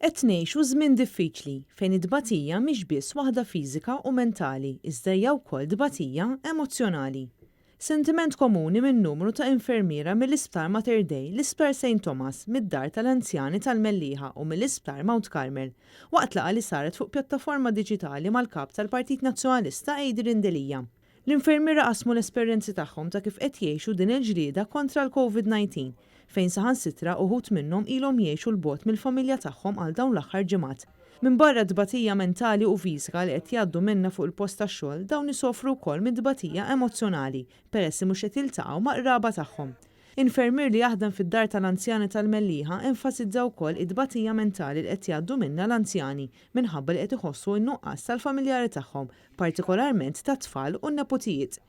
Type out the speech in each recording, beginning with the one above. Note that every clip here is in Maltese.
Qed ngħixu żmien diffiċli fejn it-tbatija mhix biss waħda fiżika u mentali iżda hija wkoll tbatija emozzjonali. Sentiment komuni minn numru ta' infermiera mill-Isptar Mater Dei, l-Isptar Saint Thomas, mid-Dar tal-Anzjani tal-Mellieħa u mill-Isptar Mount Carmel, waqt laqgħa li saret fuq pjattaforma diġitali mal-Kap tal-Partit Nazzjonalista Adrian Delia. L-infermiera qasmu l-esperjenzi tagħhom ta' kif qed jgħixu din il-ġlieda kontra l-Covid 19, fejn saħansitra uħud minnhom ilhom jgħixu 'l bogħod mill-familja tagħhom għal dawn l-aħħar ġimgħat. Minbarra t-tbatija mentali u fiżika li qed jgħaddu minnha fuq il-post tax-xogħol, dawn isofru wkoll minn tbatija emozzjonali peress li mhux qed jiltaqgħu mal-qraba tagħhom. Infermier li jaħdem fid-Dar tal-Anzjani tal-Mellieħa enfasizza wkoll it-tbatija mentali li qed jgħaddu minnha l-anzjani minħabba li qed iħossu n-nuqqas tal-familjari tagħhom, partikolarment tat-tfal u n-neputijiet.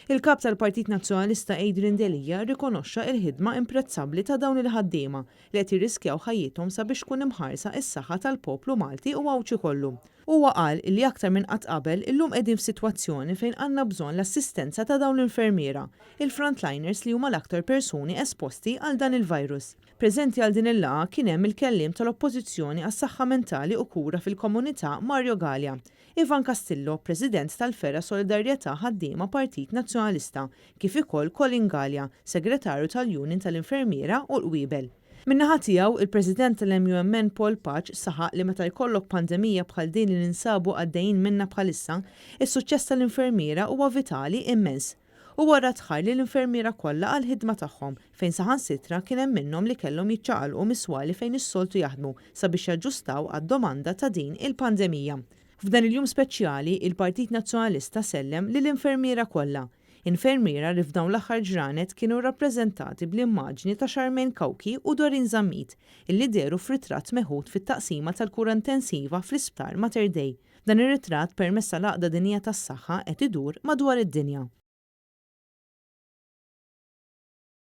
Il-Kap tal-Partit Nazzjonalista Adrian Delia rrikonoxxa il-ħidma imprezzabbli ta' dawn il-ħaddiema li qed jirriskjaw ħajjithom sabiex tkun imħarsa s-saħħa tal-poplu Malti u Għawdxi kollu. Huwa qal illi aktar minn qatt qabel illum qegħdin f'sitwazzjoni fejn għandna bżonn l-assistenza ta' dawn l-infermiera, il-frontliners li huma l-aktar persuni esposti għal dan il-virus. Preżenti għal din il-laqgħa kien hemm il-Kelliem tal-Oppożizzjoni għas-Saħħa Mentali u Kura fil-Komunità Mario Galea, Ivan Castillo, President tal-Fergħa Solidarjetà Ħaddiema Partit Nazzjonalista, kif ikoll Colin Galea, Segretarju tal-Union tal-Infermiera u l-Qwiebel. Min-naħa tiegħu, il-President tal-MUMN Paul Pace saħaq li meta jkollok pandemija bħal din li ninsabu għaddejjin minnha bħalissa, is-suċċess tal-infermiera huwa vitali immens. Huwa radd ħajr lill-infermiera kollha għall-ħidma tagħhom, fejn saħansitra kien hemm minnhom li kellhom jiċċaqalqu mis-swali fejn is-soltu jaħdmu sabiex jaġġustaw għad-domanda ta' din il-pandemija. F'dan il-jum speċjali, il-Partit Nazzjonalista sellem lill-infermiera kollha. Infermiera li f'dawn l-aħħar ġranet kienu rrappreżentati bl-immaġni ta' Charmaine Cauchi u Doreen Zammit illi dehru f'ritratt meħud fit-taqsima tal-kura intensiva fl-Isptar Mater Dei. Dan ir-ritratt permezz tal-Għaqda Dinjija tas-Saħħa qed idur madwar id-dinja.